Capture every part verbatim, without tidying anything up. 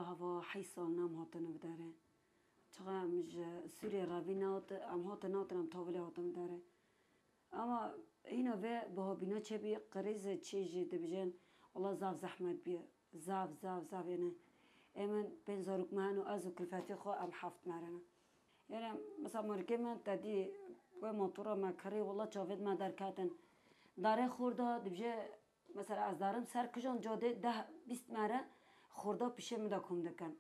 Hava heyş sal nam hatine bi dere. Çaxa em ji Sûriyê revî nehat, em hatin nehatin, em tavilê hatin bi dere. Ama hîna vê bihabîna çêbî, qirêze çê jî dibijên, wela zaf zehmet bîye. Zaf, zaf, zaf, yani. Ê min pênc zarok me hene û ez û kulfetê xwe em heft me re ne. Yani, mesela marikê min te dî wê motora me kirî, wela çavê me derketin. Darê xorda dibije, mesela ez darim ser kijan cadê deh bîst me re xorda pişê min de kom dikin.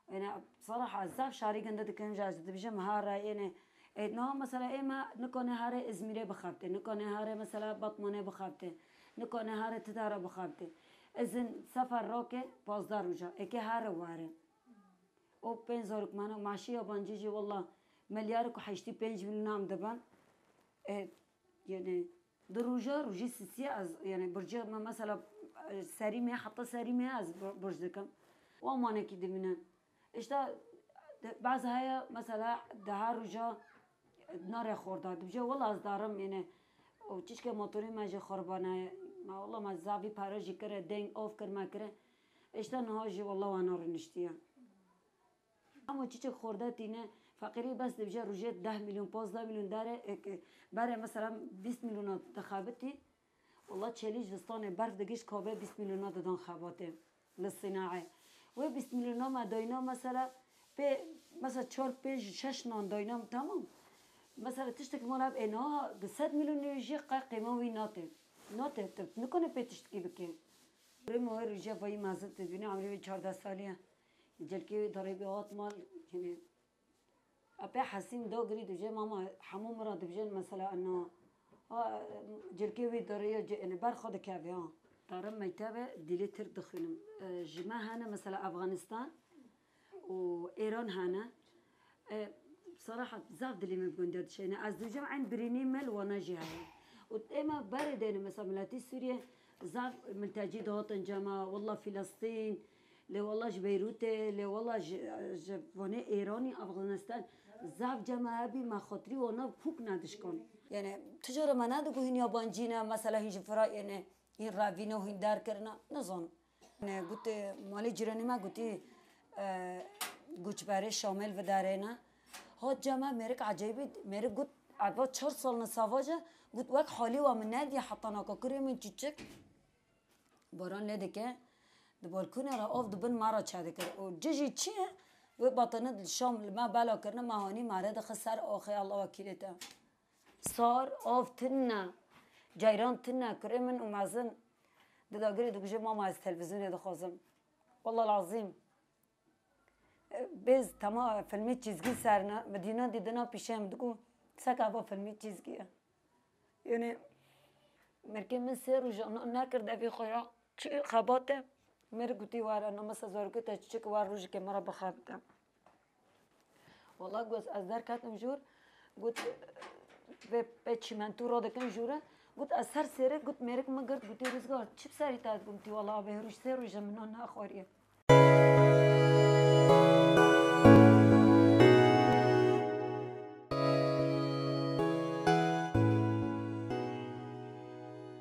Êne, saraha, ez zaf şarî ginde dikim, ji ez dibijim here, êne, ê, niha mesela ê me nikane here Îzmîrê bixebitê, nikane here mesela Batmanê bixebitê, nikane here ti dara bixebitê. Izin sefer rake pazdeh roja, êkê here were. O pênc zarok me ne, maşê yabancî jî wela milyar ku heştî pênc milyon em dibin. E, yani, di roja, rojî sisiye ez, yani, burcê me mesela, e, serî me, heta serî me ez bur-, burc dikim. Wan manekî dimînin. Îşte, de-, bazı heye, mesela, daha roja nare xorda. Dibije, wela ez darim, yani, o çişke motorê me jî xorba naye. Ma wela me zavî para jî kire, deng, of kir me kire. Îşte, niha jî wela wana rûniştiye. Ama çiçek xorda tîne, feqîrî bes dibije rojê deh milyon, pazdeh milyon dere, e, ke, bere mesela bîst milyona dixebitî. Wela çêlî ji zistanê berf digişt, kabe bîst milyona didan xebatê li sînaê. Wê bîst milyona me dayna mesela pê, mesela çar, pênc, şeş nan dayna, tamam. Mesela tiştek mala ê niha di sed milyonê jî qe qîma wî nate. Nate, tu nikane pê tiştekî bike. Rê ma wê rojê vayî mezin dibîne, emrê wê çardeh salî ye. Cilkê wê darê bê hat mal, yani, apê Hesîn dagirî dibijê mama hemû min re dibijên mesela ena. Ha, cilkê wî darê ya, yani, ber xwe dikeve ha. Darim mektebe dilê Tirk dixwînim. E, ji me hene mesela Afganistan û Êran hene. E, sarahat zaf dilê min bi gundiya dişeyne. Ez dibijim eyn birînê me li wana jî heye. Û ê me berê deyne mesela miletî Sûriye zaf miltecî dihatin cema, wela Filistîn, lê wela ji Beyrûtê, lê wela ji, ji vanê Êranî, Afganistan, zaf cema hebî me xatirî wana pûk nedişkan. Yani, tu cara me nedigo hîn yabancî ne, mesela hîn ji fira, yani, hîn revîne û hîn derkirine, nizanim. Ne, gotê, malê cîranê me gotî, e, goçberê Şamê li vê derê ne. Hat cem me mêrik ecêbî, mêrik got, eva çar sal ne savaja, got, wek halî wa min nediye heta naka kurê min çiçik. Baran lê dike, di balkonê re av di bin me re çe dikir. Û ci jî çi ye? Wê batene di Şam li me bela kirine, me hanî me re dixist ser axê, Allah wekîlê te. Sar, av tune, ceyran tune, kurê min û mezin di dagirê dibêje, mama, ez televîzyonê dixwazim. Wela lazîm. E, bêz tema filmê çîzgî ser ne, mi dîna dîdina pîşe min digo, seka va filmê çîzgî ye. Yani, mêrkê min sê roj ne-, nekir devê xwe ya, çi xebate, mêr gotî were, namesa zarokê te çiçek war rojekê me re bixebite. Wela got, ez derketim jor, got, vê pê çîmentû radikin jor e. Got, ez ser sêrê, got, mêrik min girt, gotî, Rizgar, çi bi serî te? Gotî, wela, vê roj sê roj e min nan nexwariye.